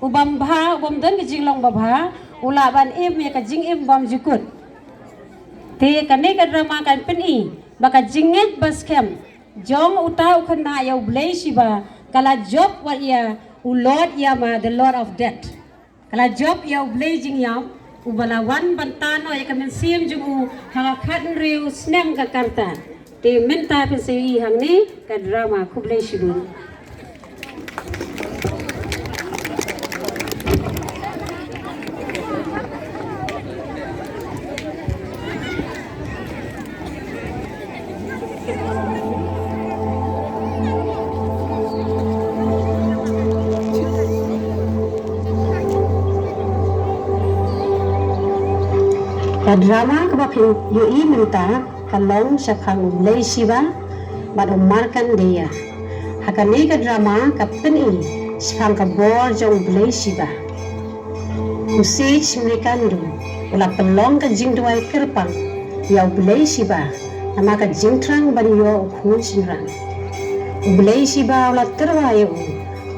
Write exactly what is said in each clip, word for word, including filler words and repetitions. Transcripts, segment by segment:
u bym bha, u bym don ka jinglong babha, u lah ban im ïa ka jingim bymjukut. Te kane ka drama kan pyni ba ka jingngeit ba skhem jong uta u khynnah ïa u Blei Shiva ka la jop wat ïa u Lord Yama, the Lord of Death. Ka la jop ïa u Blei jingïap uba la wan ban tan noh ïa ka mynsiem jong u ha ka khathynriew snem ka rta. Te mynta phin sa ïohi hangne ka drama. Khublei shibun. Ka drama kaba phin ïohi mynta ka long shaphang u Blei Shiva bad u Markandeya. Ha kane ka drama ka pyni shaphang ka bor jong u Blei Shiva. U Sej Mrikandu u la pynlong ka jingduwai kyrpang ïa u Blei Shiva namar ka jingthrang ban ïoh u khun shynrang. U Blei Shiva u la tyrwa ïa u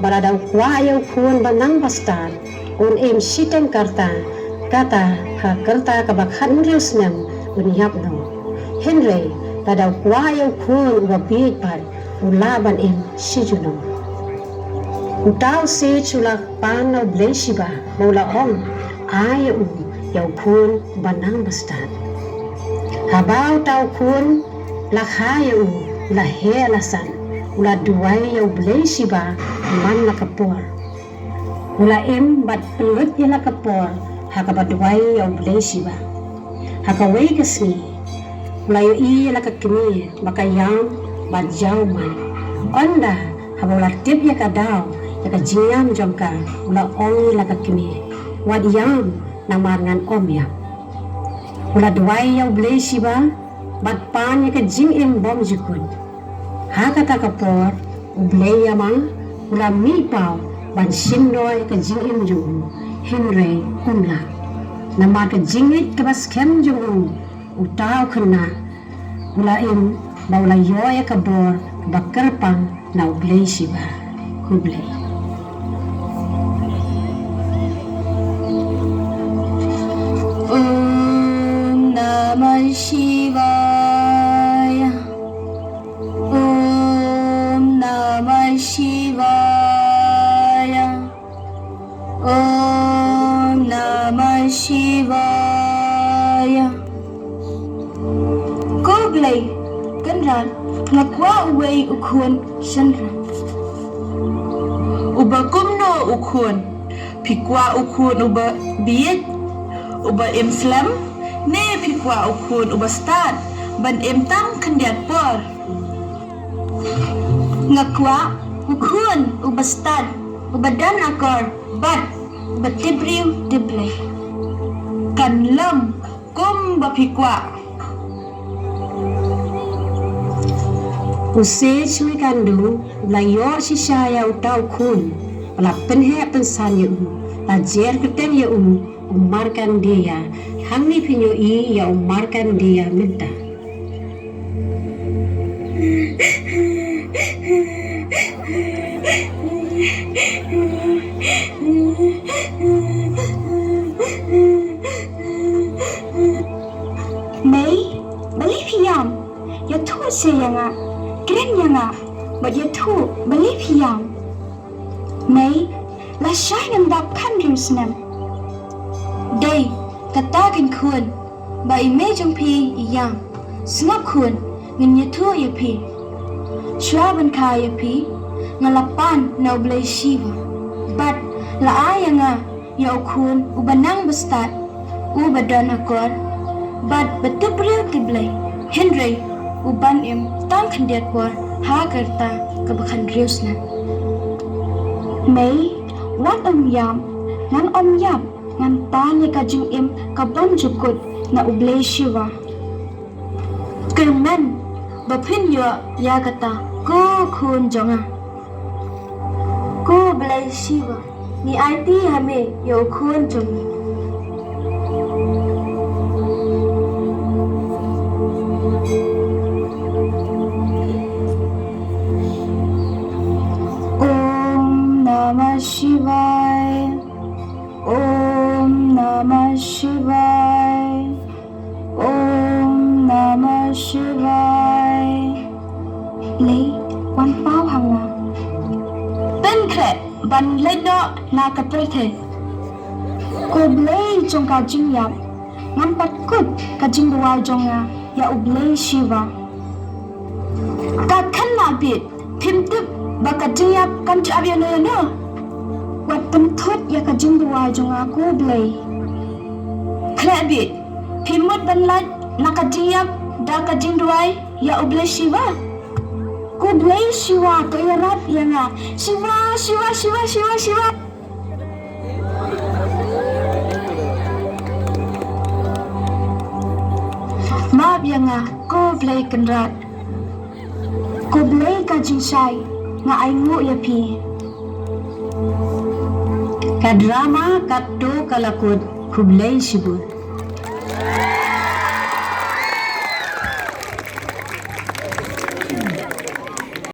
ba lada u kwah ïa u khun ba nang ba stad un im shiteng ka rta, kata ha ka rta kaba khathynriew snem un ïap noh. Hynrei lada u kwah ïa u khun uba bieit pat u lah ban im shi junom. Uta u Sej u la pan na u Blei Shiva bad u la ong, ai ïa u ïa u khun ba nang ba stad. Haba uta u khun la kha ïa u, u la heh la san, u la duwai ïa u Blei Shiva man la ka por. U la im bad pynlut ïa la ka por ha kaba duwai ïa u Blei Shiva. Ha kawei ka sngi u la ïohi ïa la ka kmie ba ka ïam bad jaw man. Ynda haba u la tip ïa ka daw ïa ka jingïam jong ka, u la ong ïa la ka kmie, wat ïam namar ngan ym ïap. U la duwai ïa u Blei Shiva bad pan ïa ka jingim bymjukut. Ha kata ka por u Blei Yama u la mih paw ban shim noh ïa ka jingim jong u, hynrei um lah. Namar ka jingngeit kaba skhem jong u, uta u khynnah u la im bad u la ïoh ïa ka bor ba kyrpang na u Blei Shiva. Khublei. Om Namah Shivaya. Om Namah Shivaya. Om Namah Shivaya. Ko Blei Kynrad, nga kwah uwei u khun shynrang. Uba kumno u khun? Phi kwah u khun uba bieit, uba im slem, ne phi kwah u khun uba stad ban im tang khyndiat por? Nga kwah u khun uba stad, uba don akor bad uba tip briew tip Blei. Kan long kumba phi kwah. U Sej Mrikandu u la ïoh shisha ïa uta u khun, u la pynheh pynsan ïa u, la jer kyrteng ïa u, u Markandeya. Hangne phin ïohi ïa u Markandeya mynta. Mei, balei phi ïam? Ïathuh seh ïa nga. Kren ïa nga bad ïathuh balei phi ïam. Mei, lashai ngam dap khathynriew snem. Dei kata kein khun ba i mei jong phi i ïam. Sngap khun, ngan ïathuh ïa phi. Shuwa ban kha ïa phi, nga la pan na u Blei Shiva bad la ai ïa nga ïa u khun uba nang ba stad, uba don akor bad ba tip briew tip Blei, hynrei uban im tang khyndiat por ha ka rta kaba khathynriew snem. Mei, wat ym ïam, ngan ym ïap, ngan pan ïa ka jingim ka bymjukut na u Blei Shiva. Kyrmen ba phin ïoh ïa kata, ko khun jong nga. Ko Blei Shiva, ngi aiti ha me ïa u khun jong ngi. Om Namah Shivaya. Shivaya, Om Namah Shivaya. Lei, wan paw ha nga. Pynkhreh ban leit noh na ka pyrthei. Ko Blei jong ka jingïap, ngan pat kut ka jingduwai jong nga ïa U Blei Shiva. Ka khynnah bieit, phim tip ba ka jingïap kan ju ap ïano ïano. Wat pynthut ïa ka jingduwai jong nga ko Blei. Khleh bieit, phim mut ban lait na ka jingïap da ka jingduwai ïa U Blei Shiva. Ko Blei Shiva, to ïarap ïa nga. Shiva, Shiva, Shiva, Shiva, Shiva. Map ïa nga ko Blei Kynrad. Ko Blei ka jingshai, nga ainguh ïa phi. Ka drama katto ka la kut, khublei shibun.